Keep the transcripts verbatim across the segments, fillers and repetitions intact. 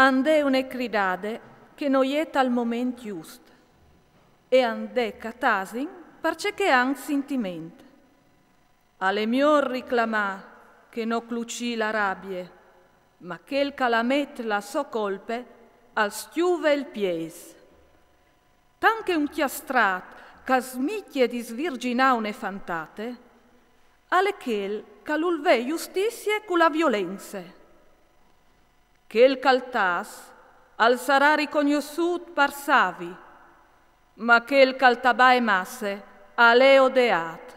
Andè une cridade che no je tal moment just, e andè ch'a tasin parcè che a àn sintiment. Al è miôr riclamà che no clucì la rabie, ma chel ch'al amet la sô colpe al s-cjûf il piês. Tant che un cjastrat ch'al smicje di svirginâ une fantate, al è chel ch'al vûl vê justizie cu la violence. Chel ch'al tâs al sarà ricognossût par savi, ma chel ch'al tabae masse al è odeât.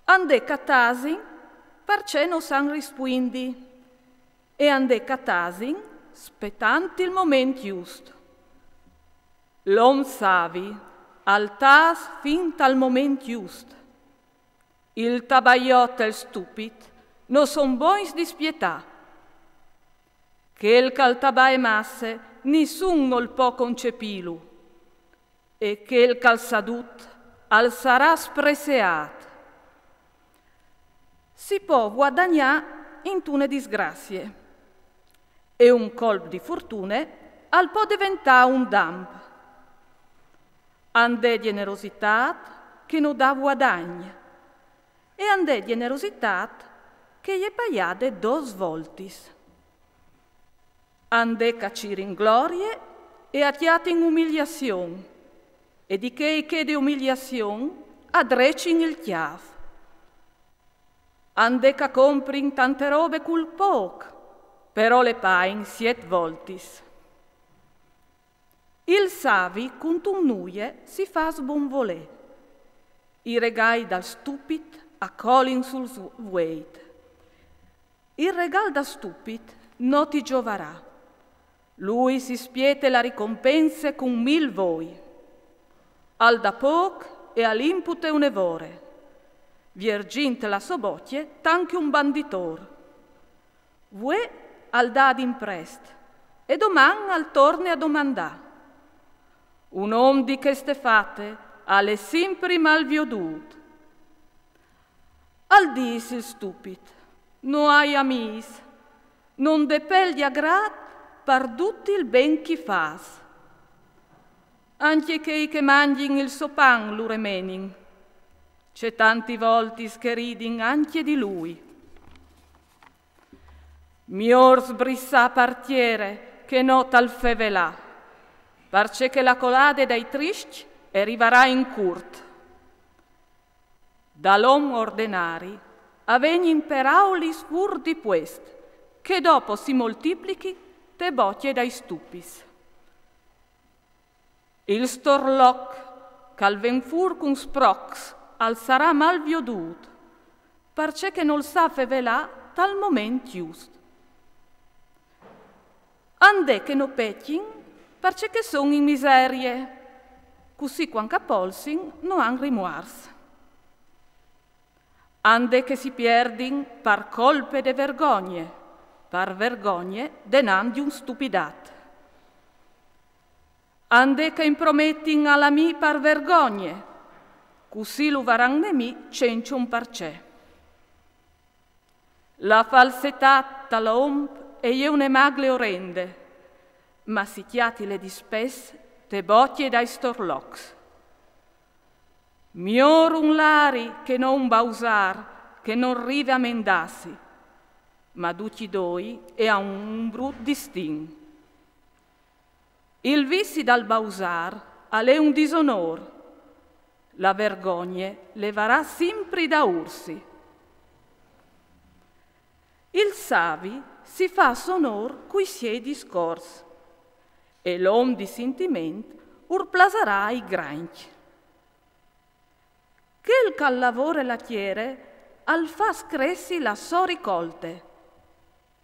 Andè ch'a tasin parcè no san rispuindi, e andè ch'a tasin spetant il moment just. L'om savi al tâs fin tal moment just. Il tabaiot e il stupit no son bogns di spietâ. Chel ch'al tabae masse nissun nol pò concepîlu, e chel ch'al sa dut al sarà spresseât. Si pò vuadagnâ intune disgrazie, e un colp di fortune al pò deventâ un damp. Andè gjenerositât che no dà vuadagn, e andè gjenerositât che e je paiade dôs voltis. Andè ch'a cirin glorie e a cjatin umiliazion, e di chei che de umiliazion a drecin il cjâf. Andè ch'a comprin tante robe cul pôc, però le pain siet voltis. Il savi cuntun nuie si fâs bon volê. I regâi dal stupit a colin sul s-, vueit. Il regâl dal stupit no ti gjovarà. Lui si spiete la ricompense cun mil voi. Al dà pôc e al impute une vore, viergint la sô bocje tant che un banditôr. Vuê al dà ad imprest, e doman al torne a domandâ. Un om di cheste fate al è simpri mal viodût. Al dîs il stupit: no ai amîs, no 'nd è pêl di agrât par dut il ben ch'i fâs. Ancje chei che mangjin il so pan lu remenin. Ce tanti voltis che ridin ancje di lui. Miôr sbrissâ par tiere che no tal fevelâ, parcè che la colade dai triscj e rivarà in curt. Dal om ordenari a vegnin peraulis fûr di puest, che dopo si moltiplichin te bocje dai stupis. Il storloc ch'al ven fûr cun sprocs al sarà mal viodût, parcè che nol sa fevelâ tal moment just. Andè che no pecjin, parcè che son in miserie, cussì cuant ch'a polsin no àn rimuars. Andè che si pierdin par colpe de vergogne, par vergogne denant di un stupidat. Andè ch'a imprometin al amì par vergogne, cussì lu varan nemì cence un parcè. La falsetât tal om e je une magle orende, ma si cjatile dispès te bocje dai storlocs. Miôr un lari che no un bausâr che nol rive a mendâsi, ma ducj i doi e àn un brut distin. Il vizi dal bausâr al è un disonôr, la vergogne le varà simpri daûrsi. Il savi si fâs onôr cui siei discors, e l'om di sintiment ur plasarà ai grancj. Chel ch'al lavore la tiere al fâs cressi la sô ricolte.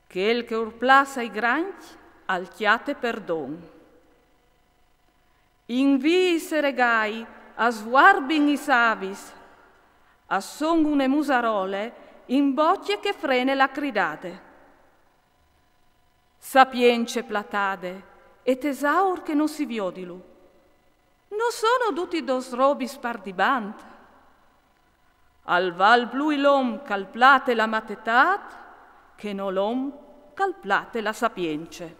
Chel che ur plasa ai grancj al cjate perdon. Inviis e regâi a svuarbin i savis, a son une musarole in bocje che frene la cridade. Sapience platade e tesaur che no si viodilu. No sono dutis dôs robis par dibant? Al vâl plui l'om ch'al plate la matetât che no l'om ch'al plate la sapience.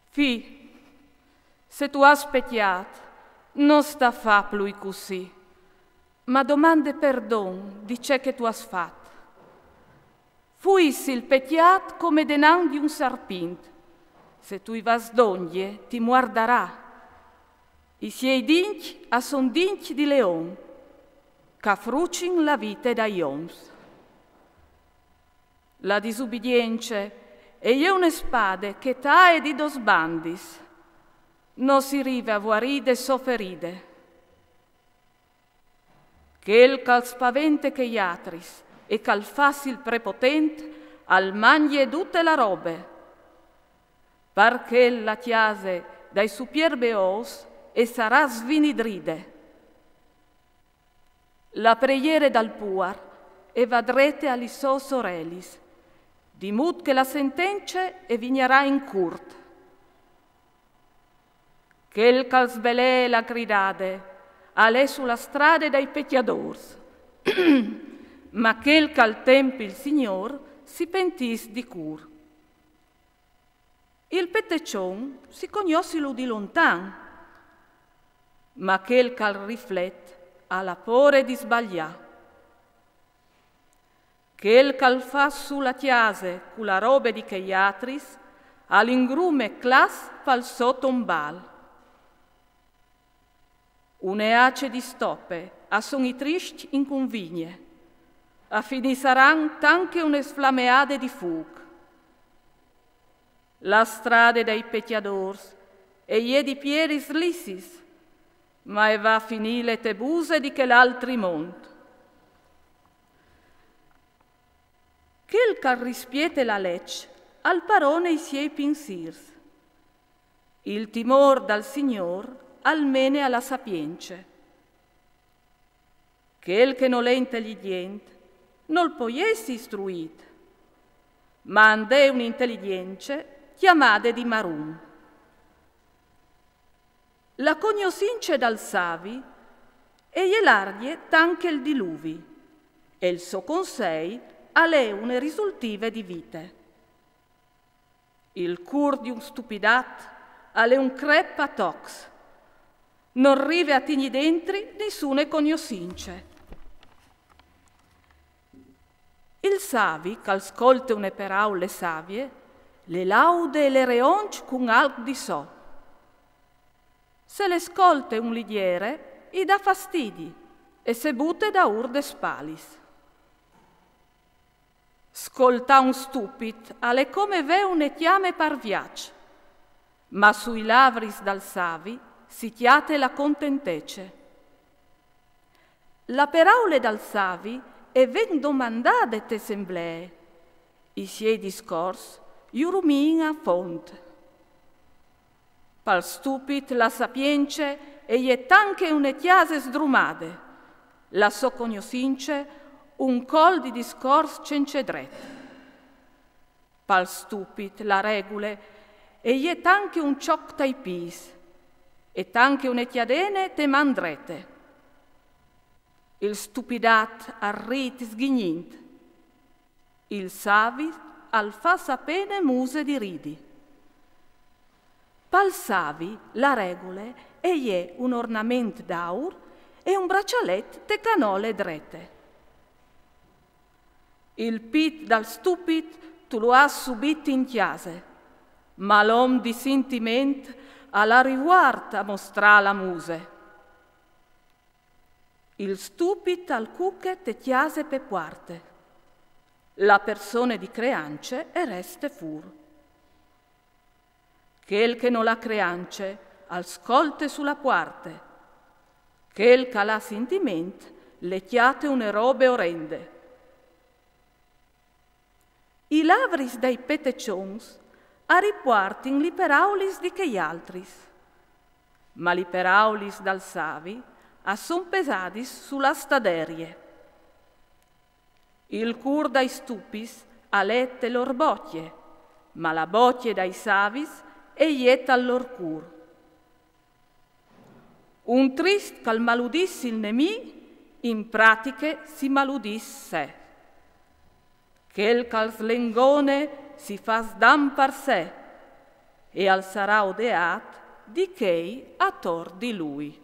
Fi, se tu âs pecjât, no sta fâ plui cussì, ma domande perdon di ce che tu âs fat. Fuiss il pecjât come denant di un sarpint: se tu i vas dongje, ti muardarà. I siei dincj a son dincj di leon, ch'a frucin la vite dai oms. La disubidience e je une spade che taie di dôs bandis. No si rive a vuarî de sô feride. Chel ch'al spavente chei altris e ch'al fâs il prepotent, al mangje dute la robe. Par chel la cjase dai supierbe ôfs e sarà svinidride. La preiere dal puar e va drete a lis sôs orelis, di mût che la sentence e vignarà in curt. Chel ch'al sbelee la gridade al è su la strade dai pecjadôrs, ma chel ch'al tem il Signôr si pentìs di cûr. Il petecjon si cognossilu di lontan, ma chel ch'al riflet al à pôre di sbaliâ. Chel ch'al fâs sù la cjase cu la robe di chei altris, al ingrume clas pal so tombâl. Une ace di stope a son i triscj in cunvigne, a finissaran tant che une sflameade di fûc. La strade dai pecjadôrs e je di pieris lissis, ma e va a finî le tebuse di chel altri mont. Chel ch'al rispiete la leç al parone i siei pinsîrs. Il timôr dal Signôr al mene a la sapience. Chel che nol è inteligjent nol pò jessi istruît, ma and è une inteligjence clamade di marum. La cognossince dal savi e je largje tant che il diluvi, e il so consei al è une risultive di vite. Il cûr di un stupidat al è un crep a tocs. Nol rive a tignî dentri nissune cognossince. Il savi ch'al scolte une peraule savie, le laude e le reonç cun alc di so. Se le scolte un ligjere, i dà fastidi e se bute daûr des spalis. Scoltâ un stupit al è come vê une cjame par viaç, ma sui lavris dal savi si cjate la contentece. La peraule dal savi e ven domandade te semblee, i siei discors ju rumiin a font. Pal stupit la sapience e je tant che une cjase sdrumade, la so cognossince un col di discors cence dret. Pal stupit la regule e je tant che un çoc tai pîts e tant che une cjadene te man drete. Il stupidat al rît sghignint. Il savi al fâs a pene muse di ridi. Pal savi la regule e je un ornament d'aur e un braçalet te canole drete. Il pît dal stupit tu lu âs subit in cjase, ma l'om di sintiment al à rivuart a mostrâ la muse. Il stupit al cuche te cjase pe puarte. La persone di creance e reste fûr. Chel che nol à creance al scolte su la puarte. Chel ch'al à sintiment le cjate une robe orende. I lavris dai petecjons a ripuartin li peraulis di chei altris, ma li peraulis dal savi a son pesadis su la staderie. Il cûr dai stupis al è te lôr bocje, ma la bocje dai savis e je tal lôr cûr. Un trist ch'al maludìs il nemì, in pratiche si maludìs se. Chel ch'al slengone si fâs dam par se, e al sarà odeât di chei ator di lui.